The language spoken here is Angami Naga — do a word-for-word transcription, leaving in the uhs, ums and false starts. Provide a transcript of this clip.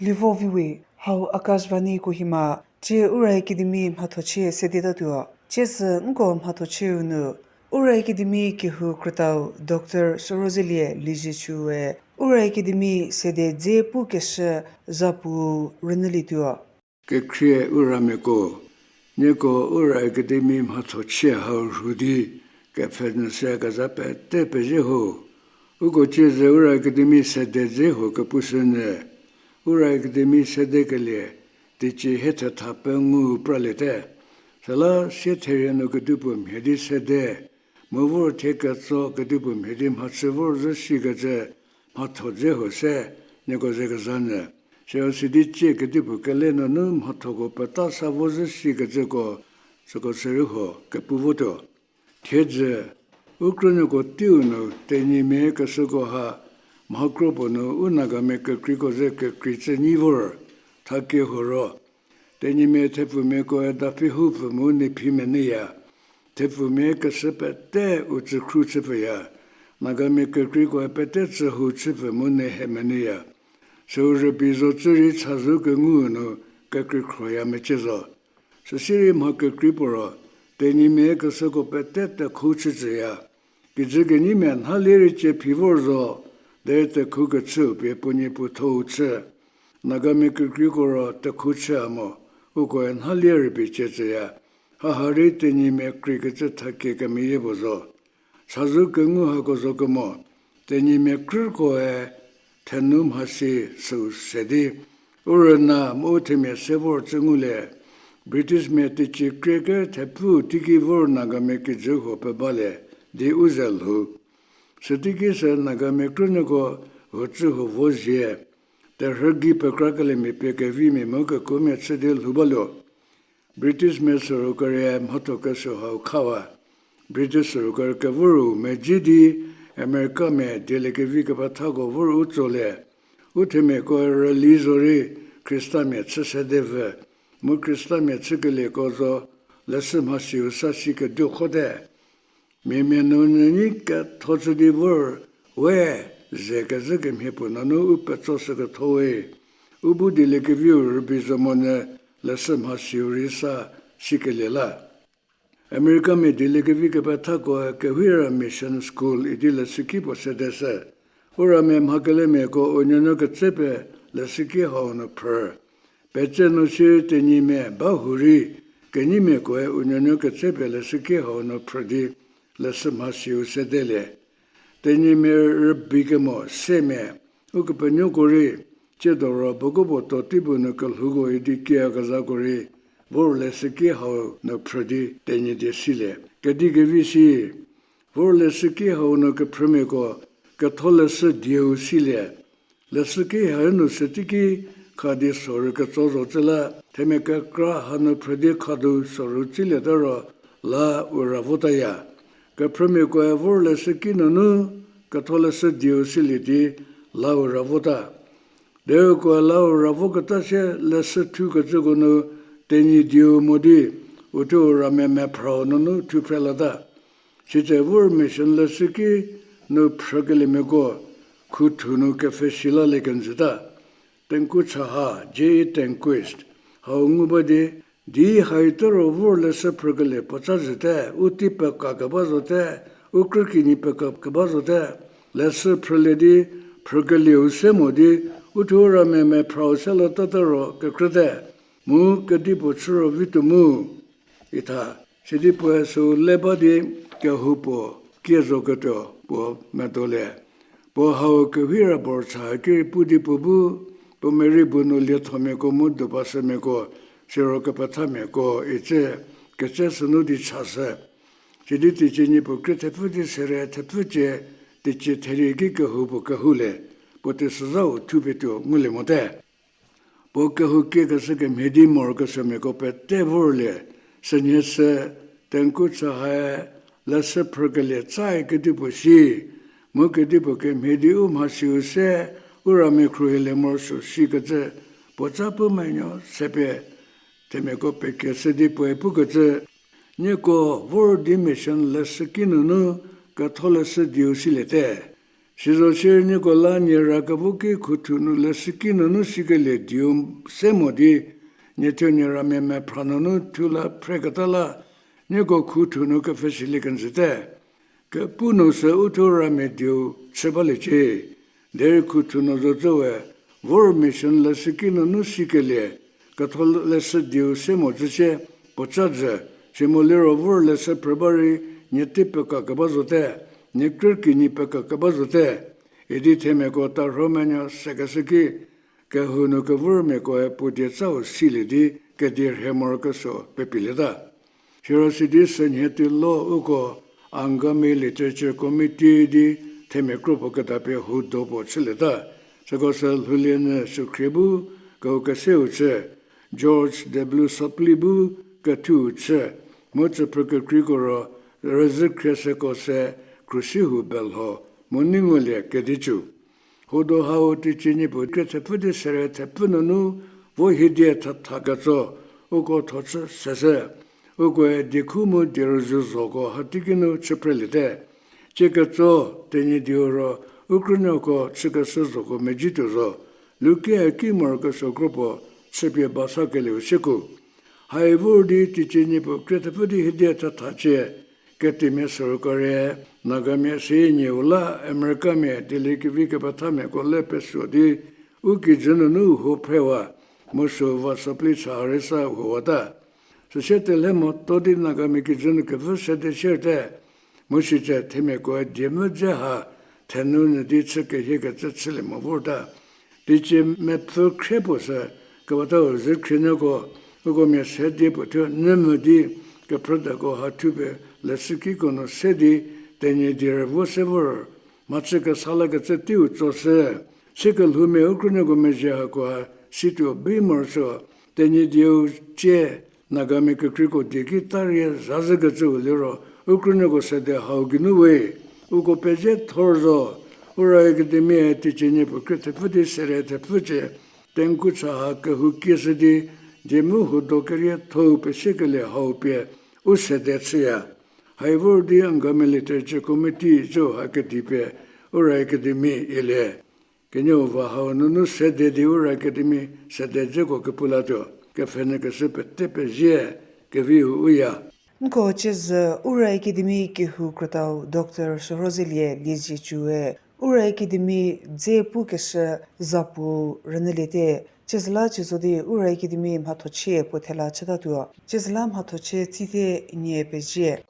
Lievo viwe, hau Akashvani Kohima. Tsie Ura Academy mhathochie sedetatuo. Tsie sü nko mhathochieu nu Ura Academy kehou krütau Doctor Sorozelie Liezietsue Ura Academy sede dze pukeshü zapu rünyülietuo. Kekhrie Uramiako, nieko Ura Academy mhathochie hau rhu di kepfhenu se kezha pete pezie ho. Uko tsie ze Ura Academy sede dze ho kepushünyü, Ura Academy sedekelie teicie hie thetha pengou praliete. Süla sie therie nu kedipuo mhie di sede, mu vor thie ketso kedipuo mhie di mhachü vorzhü shikecü mhatho dze ho se nieko ze kezhanyü. Siro sidi tsie kedipuo kele nunu mhathoko peta sa vozhü shikecüko süko sürei ho kepu votuo. Thiedzü, u krünuoko teiu nu Tenyimia keshüko ha mhakro puo nu u Nagamia kekreiko ze kekrei chü nyi vor, thakie huo ro Tenyimia thepfumiakoe daphi houpfü mu neiphi menyüya. Thepfumia keshü pete u tsükhru chüpfüya. Nagamia kekreikoe pete tsühou chüpfü mu neiphi menyüya. Süu rübei zo cü rei chazou kengu nu kekrei khroya mecie zo. Süsirei mha kekrei puo ro Tenyimia keshüko pete tekhou chücüya. Kijü kenyimia nhalie rei cie phi vor zo, derei tekhou kechüu pie puo nie puo thou chü. Nagamia kekreiko ro tekhou chü a mo, ukoe nhalie rübei cie tsüya. Haha rei Tenyimia kreikecü thakie kemeyie puo zo. Chazou kengu hako zo kemo, Tenyimia krükoe thenu mhasi süu se di u rüna mu u themia se vor cü ngulie. Britishmia teicie krie ker thepfüu teiki vor Nagamia kijü huo pebalie di u ze lhou. Süteiki sü Nagamia krünuoko huo cü huo vo zie, terhü gei pekrakeliemia pie kevimia mu kekomia chü di lhou baluo. Britishmia sorkari mhatho kesuo hau khawa. British sorkari kevoru medzi di Americamia dieliekevi kepethako vor u tsolie. U themiakoe rüli zorei Khristamia chü sede vü, mu Khristamia chükelieko zo leshü mhasiu sa si keduo khote. Miamia nu nyünyi ketho chü di vor we ze kezhü kemhie puo nunu u petso shü ketho we. U bu dieliekeviu rübei zo monyü leshü mhasiu rei sa sikelie la. Americamia dieliekevi kepethakoe Kewhira Mission School idi leshüki puo sedeshü. Uramia mhakelemiako u nuonuo ketsepie leshüki hau nu phrü. Petse nu sirei Tenyimia ba hurei kenyimiakoe u nuonuo ketsepie leshüki hau nu phrü di leshü mhasiu sedelie. Tenyimia rübei kemo semia, ukepenuoko rei, tsiedo ro bokobo to teipu nu kelhouko idi kiakezhako rei vor leshüki hau nu phrü di Tenyidie silie. Kedi kevi si, vor leshüki hau nu kephrümiako ketholeshü dieu silie. Leshüki hau nu süteiki khadi sorü ketso zo cü la, themia kekra hanu phrü di khadu sorü tsülieta ro la u ra votaya. Kephrümiakoe vor leshüki nunu ketholeshü dieu silie di la u ra vota. Derei ukoe la u ra voketa sie leshü thukecüko nu Tenyidieu mo di, uthuo ramia mephrau nunu thuphre lata. Sitse vor mission leshüki nu phrükeliemiako khuthu nu kepfhesi lalie kenjüta. Tenku Chaha, J E Tanquist, hau ngu ba di, di haite ro vor leshü phrükelie puoca zhüte, u tei pekakeba zote, u krü kinyi pekakeba zote, leshü phrülie di, phrükelieu se mo di, uthuo ramia mephrau se latata ro kekrüte, mu kedipuo chü ro vituo mu. Itha, sidi puoe süu le ba di kehou puo kie zoketuo puo medolie. Puo hau Kewhira Borcha ki rei pu di puo bu, puo merei bu nu liethomiako mu dubashümiako, siro kepethamiako icü ketse sünu di chashü. Sidi teicie nyi puo krie thepfü di sere thepfü cie, teicie therie ki kehou puo kehoulie, puo teisozhau thupie tuo ngulie mote. Puo kehou kiekeshü kemhie di morokesuomiako pete vorlie, sünhie sü Tenku Chahae leshü phrükelie tsae kedipuo si, mu kedipuo kemhie di u mhasiu se, u ramia khruohilie morosuo sikecü, puoca pu menuo sepie, themiako pekieshü di puoe pukecü, nieko vor di mission leshüki nunu ketholeshü dieu siliete. Sizo sierei nieko la nie ra kevo ki khuthu nu leshüki nunu sikelie dieu se mo di, nie thuo nie ramia mephra nunu thu la phreketa la, nieko khuthu nu kepfhesilie kenjüte. Kepu nu sü uthuo ramia dieu chü baliecie. Derei khuthu nu zocü we, vor mission leshüki nunu sikelie, ketholeshü dieu se mo zhü sie, puoca jü, si mo liro vor leshü phrü ba rei, nie tei peka keba zote, nie krü kinyi peka keba zote, idi themiako tarhomenuo sekeshü ki, kehou nu kevormiakoe puo die tsau silie di kedi rhe morokesuo pepilieta. Siro sidi sünhie tuo lo uko Angami Literature Committee di themia kro puo kedapie hudo puo chülieta. Süko sü lhoulie nyü sükhrie bu, kehou keseu chü, George W. Copley bu kethu chü, mu tsüphrü kekreiko ro, rüzhü khrie süko se, krusi hu belho, mu nei ngulie kedicu. Hudo hau teicie niepu krie thepfü di sere thepfü nunu vo hiedie thatha ketso, uko thochü seshü. Ukoe diekhu mu dierüzhü zoko hateiki nu chüphreliete. Tsie ketso, Tenyidie ro, u krünuoko chükeshü zoko mezhie tuo zo. Luke ki morokesuo kro puo chüpie ba sakelieu sieko. Hai vor di teicie niepu krie thepfü di hiedie thatha cie, ketimia sorkari, Nagamia seyie nieu la Americamia dieliekevi kepethamiako le pesuo di, u kijü nunu huo phrewa, mu süu va Copley cha rei sa huowata. Süsie telhe moto di Nagamia kijü nu kevü sede sierte, mu sitse themiakoe diemvü dze ha thenu nyü di chü kehiekecü chülie mo vorta. Teicie mepfü khrie puo sü, kepethau zhü khrienuoko, uko mia se di puo thuo nyü mvü di, kephrüdako ha thupie leshükiko nu se di, Tenyidie rüvo se vor, mhachü kesa lakecü teiu tsoshü. Sikelhoumia u krünuoko mezhie hakoha situo bi morosuo, Tenyidieu cie, Nagamia kekreiko die ki tarie zazhükecüu liro, u krünuoko sede hau geinu we, uko pezhie thor zo. Ura Academy-e teicie niepu krie thepfü di sere thepfü cie, Tenku cha ha kehou kieshü di, diemvü hudo kerietho-u pesiekelie hau pie, u sede chüya. Hai vor di Angami Literature Committee cü ha kedipie, Ura Academy ilie. Kenieu va hau nunu sede di Ura Academy sede dzeko kepu latuo, kepfhenyü keshü pete pezie, keviu u ya. Nko ciezü Ura Academy kehou krütau Doctor Shürhozelie Liezietsu-e, Ura Academy dze pukeshü zapu rünyüliete. Ciezü la ciezo di Ura Academy mhathochie puo thela chütatuo. Ciezü la mhathochie tsite nie pezie.